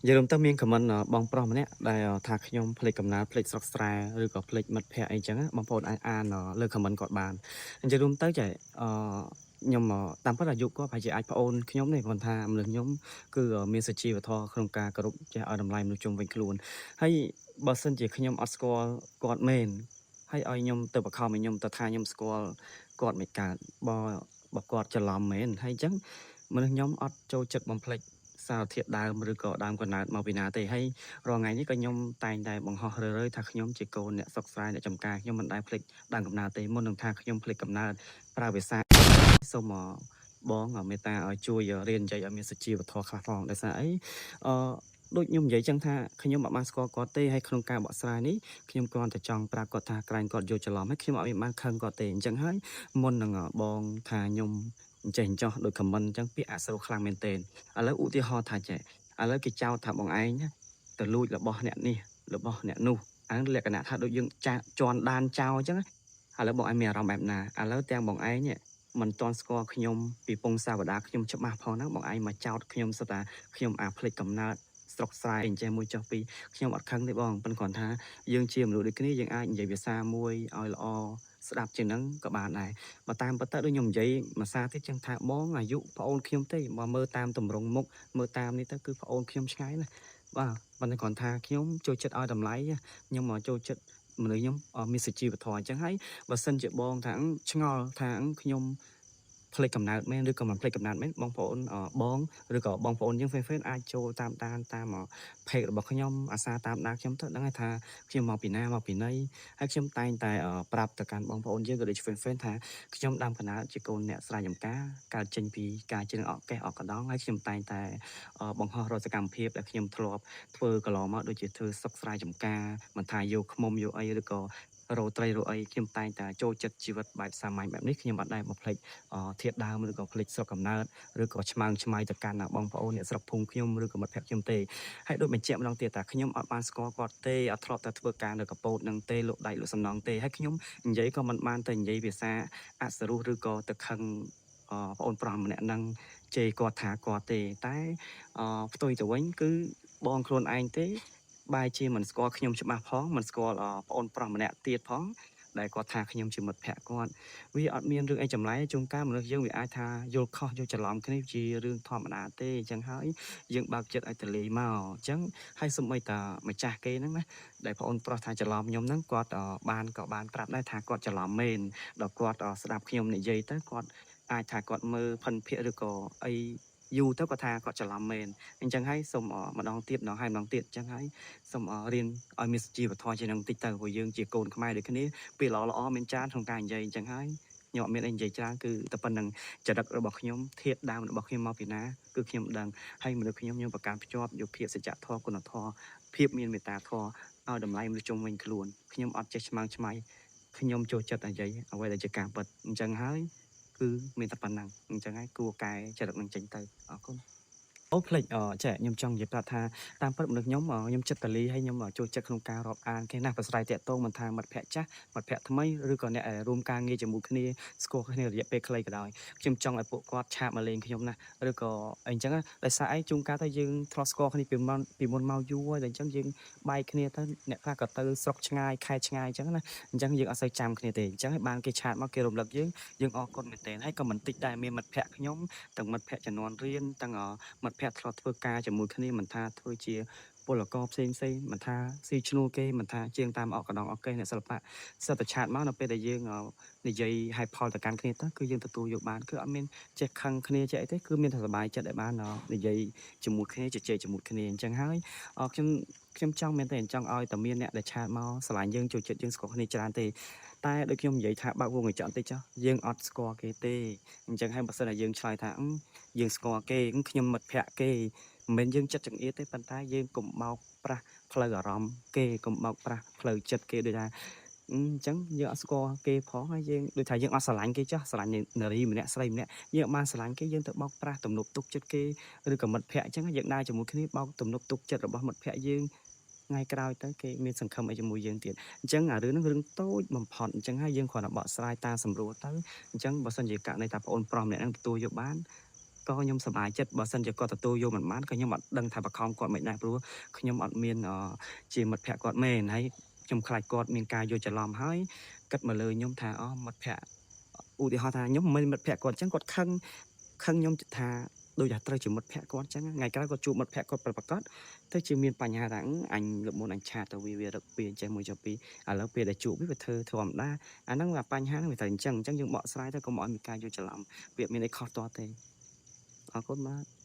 និយាយរួមទៅមាន comment បងប្រុសម្នាក់ដែលថាខ្ញុំភ្លេចកំណើតភ្លេចស្រុកស្រែឬក៏ភ្លេចមិត្តភ័ក្តិអីចឹងណាបងប្អូនអាចអានលើ comment គាត់បាននិយាយរួមទៅចេះអឺខ្ញុំតាមពិតអាយុគាត់ប្រហែលជាអាចប្អូនខ្ញុំនេះគ្រាន់ថាមនុស្សខ្ញុំគឺមានសុជីវធម៌ក្នុងការគោរពចេះឲ្យតម្លៃមនុស្សជុំវិញខ្លួនហើយបើសិនជាខ្ញុំអត់ស្គាល់គាត់មែនហើយឲ្យខ្ញុំទៅបខំឲ្យខ្ញុំទៅថាខ្ញុំស្គាល់គាត់មិនកើតបើបើគាត់ច្រឡំមែនហើយអញ្ចឹងមនុស្សខ្ញុំអត់ចូលចិត្តបំភ្លេច សារធាតុដើមឬក៏ដើមកំណើតមកពីណាទេហើយរាល់ថ្ងៃនេះក៏ខ្ញុំតែងតែបង្ហោះរឿយៗថាខ្ញុំជាកូនអ្នកស្រុកស្រែអ្នកចំការខ្ញុំមិនដែលភ្លេចដើមកំណើតទេមុននឹងថាខ្ញុំភ្លេចកំណើតប្រើភាសាសូមបងមេត្តាឲ្យជួយរៀននិយាយឲ្យមានសុជីវធម៌ខ្លះផងដោយសារអីអឺដូចខ្ញុំនិយាយចឹងថាខ្ញុំអត់បានស្គាល់គាត់ទេហើយក្នុងការបកស្រាយនេះខ្ញុំគ្រាន់តែចង់ប្រាប់គាត់ថាក្រែងគាត់យល់ច្រឡំហើយខ្ញុំអត់មានបានខឹងគាត់ទេអញ្ចឹងហើយមុននឹងបងថាខ្ញុំអញ្ចេះអញ្ចោះដូច comment អញ្ចឹងពាក្យអក្សរខ្លាំងមែនទែន ឥឡូវឧទាហរណ៍ថាចេះឥឡូវគេចោទថាបងឯងណាទៅលួចរបស់អ្នកនេះរបស់អ្នកនោះអាហ្នឹងលក្ខណៈថាដូចយើងចាជន់ដានចោលអញ្ចឹងណាឥឡូវបងឯងមានអារម្មណ៍បែបណាឥឡូវទាំងបងឯងនេះមិនទាន់ស្គាល់ខ្ញុំពីពងសាវតាខ្ញុំច្បាស់ផងហ្នឹងបងឯងមកចោទខ្ញុំសិតថាខ្ញុំអាភ្លេចកំណើតស្រុកស្រែអញ្ចេះមួយចុះពីរខ្ញុំអត់ខឹងទេបងប៉ុន្តែគ្រាន់ថាយើងជាមនុស្សដូចគ្នាយើងអាចនិយាយភាសាមួយឲ្យល្អស្ដាប់ជាងហ្នឹងក៏បានដែរ បើតាមពិតទៅដូចខ្ញុំនិយាយមួយសារទៀតចឹងថាបងអាយុប្អូនខ្ញុំទេបើមើលតាមតម្រងមុខមើលតាមនេះទៅគឺប្អូនខ្ញុំឆ្ងាយណាស់បាទប៉ុន្តែគ្រាន់ថាខ្ញុំចូលចិត្តឲ្យតម្លៃខ្ញុំមកចូលចិត្តមនុស្សខ្ញុំមានសុជីវធម៌អញ្ចឹងហើយបើសិនជាបងថាឆ្ងល់ថាខ្ញុំភ្លេចកំណើតមែនឬក៏មិនភ្លេចកំណើតមែនបងប្អូនបងឬក៏បងប្អូនយើង fan អាចចូលតាមដានតាម page របស់ខ្ញុំអាសាតាមដានខ្ញុំទៅដឹងហើយថាខ្ញុំមកពីណាមកពីណីហើយខ្ញុំតែងតែប្រាប់ទៅកាន់បងប្អូនយើងក៏ដូចជា fan ថា ខ្ញុំដើមកណាជាកូនអ្នកស្រែចម្ការកើតចេញពីការច្រៀងអកកេះអកកដងហើយខ្ញុំតែងតែបង្ហោះរាល់សកម្មភាពដែលខ្ញុំធ្លាប់ធ្វើកន្លងមកដូចជាធ្វើស្រុកស្រែចម្ការមិនថាយកឃ្មុំយកអីឬក៏រោត្រីរោអីខ្ញុំតែងតែចូលចិត្តជីវិតបែបសាមញ្ញបែបនេះខ្ញុំអត់ដែលមកភ្លេចធាតុដើមឬក៏ភ្លេចស្រុកកំណើតឬក៏ឆ្មើងឆ្មៃទៅកាន់បងប្អូនអ្នកស្រុកភូមិខ្ញុំឬក៏មិត្តភក្តិខ្ញុំទេហើយដូចបញ្ជាក់ម្ដងទៀតថាខ្ញុំអត់បានស្គាល់គាត់ទេអត់ធ្លាប់តែធ្វើការនៅកពតនឹងទេលោកដៃលោកសំណងទេហើយខ្ញុំនិយាយក៏មិនបានទៅនិយាយភាសា អសរុសឬក៏ទៅខឹងអប្អូនប្រុសម្នាក់ហ្នឹងជេរគាត់ថាគាត់ទេតែអផ្ទុយទៅវិញគឺបងខ្លួនឯងទេបែរជាមិនស្គាល់ខ្ញុំច្បាស់ផងមិនស្គាល់ប្អូនប្រុសម្នាក់ទៀតផងដែលគាត់ថាខ្ញុំជាមិត្តភក្តិគាត់វាអត់មានរឿងអីចម្លែកជួនកាលមនុស្សយើងវាអាចថាយល់ខុសយល់ច្រឡំគ្នាជារឿងធម្មតាទេអញ្ចឹងហើយយើងបើកចិត្តឲ្យទលាយមកអញ្ចឹងហើយសូម្បីតាម្ចាស់គេហ្នឹងណាដែលប្អូនប្រុសថាច្រឡំខ្ញុំហ្នឹងគាត់បានក៏បានប្រាប់ដែរថាគាត់ច្រឡំមែន ដល់គាត់ស្ដាប់ខ្ញុំនិយាយទៅគាត់អាចថាគាត់មើលភិនភាគឬក៏អីយូរទៅគាត់ថាគាត់ច្រឡំមែនអញ្ចឹងហើយសូមម្ដងទៀតម្ដងហើយម្ដងទៀតអញ្ចឹងហើយសូមរៀនឲ្យមានសុជីវធម៌ជាងនឹងបន្តិចទៅព្រោះយើងជាកូនខ្មែរដូចគ្នាពេលល្អល្អមានច្រើនក្នុងការនិយាយអញ្ចឹងហើយខ្ញុំអត់មានអីនិយាយច្រើនគឺតែប៉ុណ្្នឹងចរិតរបស់ខ្ញុំធាតុដើមរបស់ខ្ញុំមកពីណាគឺខ្ញុំដឹងហើយមនុស្សខ្ញុំខ្ញុំប្រកាន់ភ្ជាប់យកភាពសច្ចធម៌គុណធម៌ភាពមានមេត្តាធម៌ឲ្យតម្លៃមនុស្សជុំវិញខ្លួនខ្ញុំអត់ចេះឆ្មើងឆ្មៃ ខ្ញុំចូលចិត្តនិយាយអ្វីដែលជាការពិតអញ្ចឹងហើយគឺមានតែប៉ុណ្ណឹងអញ្ចឹងហើយគួរកែចរិតនឹងចេញទៅអរគុណអូភ្លេចអចេះខ្ញុំចង់និយាយប្រាប់ថាតាមពិតមនុស្សខ្ញុំខ្ញុំចិត្តតលីហើយខ្ញុំចូលចិត្តក្នុងការរាប់អានគេណាស់ប្រស្រ័យតាក់ទងមិនថាមិត្តភ័ក្តិចាស់មិត្តភ័ក្តិថ្មីឬក៏អ្នកដែលរួមការងារជាមួយគ្នាស្គាល់គ្នារយៈពេលខ្លីក៏ដោយខ្ញុំចង់ឲ្យពួកគាត់ឆាបមកលេងខ្ញុំណាស់ឬក៏អីអញ្ចឹងដោយសារអីជួនកាលទៅយើងធ្លាប់ស្គាល់គ្នាពីមុនមកយូរហើយតែអញ្ចឹងយើងបែកគ្នាទៅអ្នកខ្លះក៏ទៅស្រុកឆ្ងាយខេត្តឆ្ងាយអញ្ចឹងណា អញ្ចឹងយើងអត់សូវចាំគ្នាទេអញ្ចឹងហើយបានគេ chat មកគេរំលឹកយើងយើងអរគុណមែនទែនហើយក៏មិនតិចដែរមានមិត្តភ័ក្តិខ្ញុំទាំងមិត្តភ័ក្តិជំនាន់រៀនទាំងមិត្តភ័ក្តិធ្លាប់ធ្វើការជាមួយគ្នាមិនថាធ្វើជាពលករផ្សេងផ្សេងមិនថាស៊ីឈ្នួលគេមិនថាជាងតាមអកកដងអកេសអ្នកសិល្បៈសិតតែ chat មកនៅពេលដែលយើងនិយាយឲ្យផលទៅកាន់គ្នាទៅគឺយើងទទួលយកបានគឺអត់មានចេះខឹងគ្នាចេះអីទេគឺមានតែសប្បាយចិត្តដែលបាននិយាយជាមួយគ្នាជជែកជាមួយគ្នាអញ្ចឹងហើយខ្ញុំខ្ញុំចង់មែនទេចង់ឲ្យតែមានអ្នកដែល chat មកស្រឡាញ់យើងចូលចិត្តយើងស្គាល់គ្នាច្រើនទេតែដូចខ្ញុំនិយាយថាបើកវងកញ្ចក់បន្តិចចុះយើងអត់ស្គាល់គេទេអញ្ចឹងហើយបើសិនតែយើងឆ្លើយថាយើងស្គាល់គេខ្ញុំមិត្តភក្តិគេមិនមែនយើងចិត្តចង្អៀតទេប៉ុន្តែយើងកុំបោកប្រាស់ផ្លូវអារម្មណ៍គេកុំបោកប្រាស់ផ្លូវចិត្តគេដូចថាអញ្ចឹងយើងអត់ស្គាល់គេផងហើយយើងដូចថាយើងអត់ស្រឡាញ់គេចុះស្រឡាញ់នារីម្នាក់ស្រីម្នាក់យើងអត់បានស្រឡាញ់គេយើងទៅបោកប្រាស់ទំនុកទុកចិត្តគេឬក៏មិត្តភក្តិអញ្ចឹងយើងដើរជាមួយគ្នាបោកទំនុកទុកចិត្តរបស់មិត្តភក្តិយើងថ្ងៃក្រោយទៅគេមានសង្ឃឹមអីជាមួយយើងទៀតអញ្ចឹងអារឿងហ្នឹងរឿងតូចបំផុតអញ្ចឹងហើយយើងគ្រាន់តែបកស្រាយតាមសម្រួលទៅអញ្ចឹងបើសិនជាករណីថាប្អូនប្រុសម្នាក់ហ្នឹងទទួលយកបាន ក៏ខ្ញុំសប្បាយចិត្តបើសិនជាគាត់ទទួលយកមិនបានក៏ខ្ញុំអត់ដឹងថាបខំគាត់មិនដែរព្រោះខ្ញុំអត់មានជាមិត្តភក្តិគាត់មែនហើយខ្ញុំខ្លាចគាត់មានការយល់ច្រឡំហើយគិតមកលើខ្ញុំថាអូមិត្តភក្តិឧទាហរណ៍ថាខ្ញុំមិនមិត្តភក្តិគាត់អញ្ចឹងគាត់ខឹងខឹងខ្ញុំថាដូចថាត្រូវជាមិត្តភក្តិគាត់អញ្ចឹងថ្ងៃក្រោយគាត់ជួបមិត្តភក្តិគាត់ប្រកាសទៅជាមានបញ្ហាថាអញលើកមុនអញ chat ទៅវាវារឹកពីអញ្ចឹងមួយចុះពីរឥឡូវពេលដែលជួបវាវាធ្វើធម្មតាអាហ្នឹងវាបញ្ហាហ្នឹងវាត្រូវអញ្ចឹងអញ្ចឹងយើងបកស្រាយទៅកុំឲ្យមានការយល់ច្រឡំវាមានអីខុសតទេអរគុណបាទ។